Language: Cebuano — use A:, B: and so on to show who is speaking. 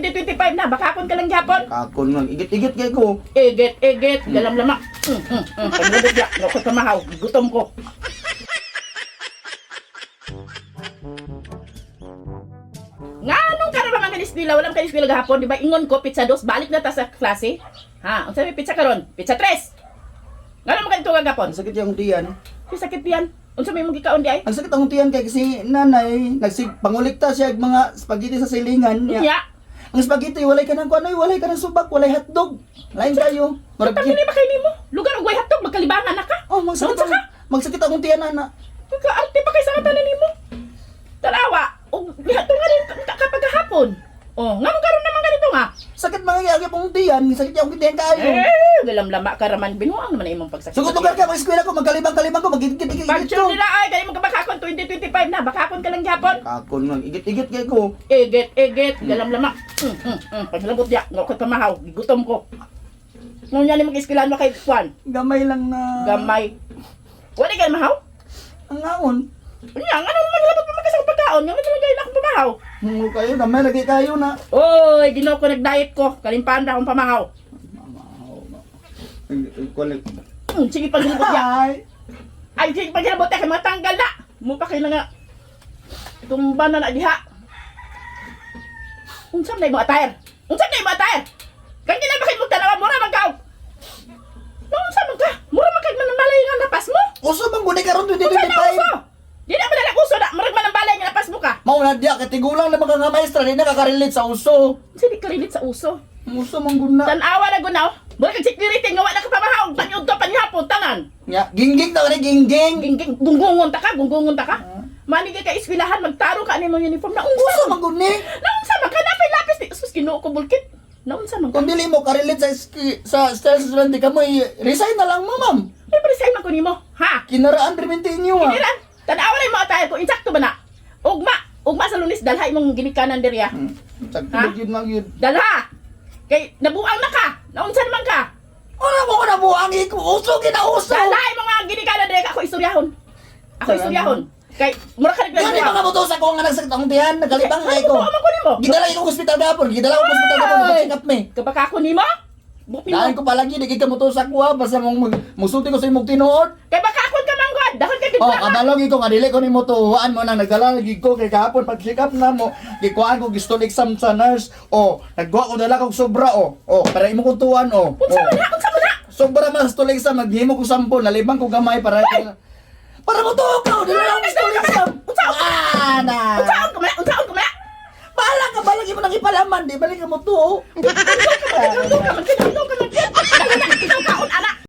A: 2025 na, bakakon ka lang gihapon.
B: Kakon nga, igit-igit kay ko.
A: Egit, egit, galam lama. Paglubot ya, nga ko pamahaw, gutom ko. Nga nung karon man kanis nila, walang kanis nila gahapon, di ba? Ingon ko pizza dos, balik na ta sa klase. Ha, unsa may pizza karon? Pizza tres. Nga naman kanito gahapon?
B: Ang sakit yung tiyan.
A: Di sakit diyan. Unsa may mong gikaon di ay?
B: Ang sakit ang tiyan kay kasi nanay nagsig pangulikta siya og mga spaghetti sa silingan niya.
A: Nya.
B: Ang spaghetti walay ka ng kuan oy, walay ka ng subak, walay hotdog. Lain kayo. Murag
A: Tangin ba kay nimo? Lugar og way hotdog, magkalibangan na ka.
B: Oh, magsakit
A: Naunsa
B: ang magsakit akong tiyan ana.
A: Kaarte pa kay sa katanan nimo. Tanawa, og lihato nga rin kapag hapon. Oh, nga mo karon naman ganito nga.
B: Sakit mga yagi pong tiyan, sakit yung tiyan kaayo.
A: Eh, galamlama ka raman binuang naman ang imong pagsakit.
B: Sugod lugar ka, mag-eskwela ko, magkalibang-kalibang ko, magigit-igit
A: Pag-sure
B: ko.
A: nila ay kay mo kabakakon 2025 na, bakakon ka lang gihapon.
B: Kakon nga, igit-igit kay ko.
A: Egit, egit, galamlama. Paglabot ya, nga ko pamahaw, gigutom ko. Ngunya ni mag-eskwelahan mo kay Juan.
B: Gamay lang na.
A: Gamay. Wala ka mahaw?
B: Ang ngaon.
A: Unya, nga naman maglabot pa magkasang pagkaon, nga man talaga akong pamahaw.
B: Mungo kayo, gamay lagi kayo na.
A: Oy, Ginoo ko nag-diet ko, kalimpan ra akong pamahaw.
B: Kulit.
A: Sige paglabot ya.
B: Ay.
A: Ay, sige paglabot ya kay matanggal na. Mo pa kayo na nga. Tumba na na diha. Unsa man na imo attire? Unsa man na imo attire? Kang dili ba kay mo tanawa mura man ka? Naunsa man ka? Mura man kag manambalay nga napas mo.
B: Uso bang guni karon
A: Unsa na
B: 2025?
A: uso? Di na man uso na, murag manambalay nga napas mo ka.
B: Mao na diya kay tigulang na mga nga maestra di na kakarelate sa uso.
A: Unsa di ka relate sa uso?
B: Uso man guna.
A: Tan-awa na gunaw. Mura kag security nga wa na ka pamahaw, panyud to panyapon tanan.
B: Nya, gingging na kani gingging.
A: Gingging gunggungon ta ka, gunggungon ta ka. Manigay ka eskwelahan, magtaro ka ani mong uniform na
B: Uso man guni.
A: Naunsa man ka napay lapis ni sus Ginoo ko bulkit. Naunsa man ka?
B: Kung dili mo karelate sa sa style sa estudyante ka mo, resign na lang mo, ma'am.
A: May resign man ko nimo, ha?
B: Kinaraan perminti inyo ah.
A: Kiniran, tan-awa na mo tayo kung insakto ba na. Ugma, ugma sa Lunes dalha imong ginikanan diri ah.
B: Sakto
A: Ha?
B: gyud man gyud.
A: Dalha. Kay nabuang na ka. Naunsa naman ka?
B: Ora mo ko nabuang iko. Uso kinauso.
A: Dalha imong mga ginikanan diri ako istoryahon. Ako istoryahon. Kay mura ka
B: Gani mga
A: nagladuwa.
B: buto sa ko nga nagsakit akong tiyan, nagalibang kay ko.
A: Ano man ko nimo?
B: Gidala ko ospital gapon, gidala ko ospital gapon, mag-check up me.
A: Kabaka ko nimo? Bupin
B: Dahil
A: mo.
B: ko palagi, di ka muto sa kuha, basta mong musulti ko sa imong tinuod.
A: Kay baka akon ka manggod, dahon ka
B: Oh,
A: gid
B: kabalog ko nga dili ko nimo tuhuan mo nang nagdala lagi ko kay kahapon pag check up na mo, gikuan ko gisto exam sa nurse. Oh, nagguwa ko dala kog sobra oh. Oh, para imo kong tuwan oh.
A: Unsa
B: Oh.
A: man na? Unsa man na?
B: Sobra man sa stool exam, naghimo ko sampol, nalibang ko gamay para para mo tuo ka, dili lang stool exam.
A: Unsa?
B: Ah, na.
A: Unsaon ka man? Unsaon ka man?
B: Bahala ka, balag imo nang ipalaman, di balik ka mo tuo.
A: Unsaon ka man? Unsaon ka man?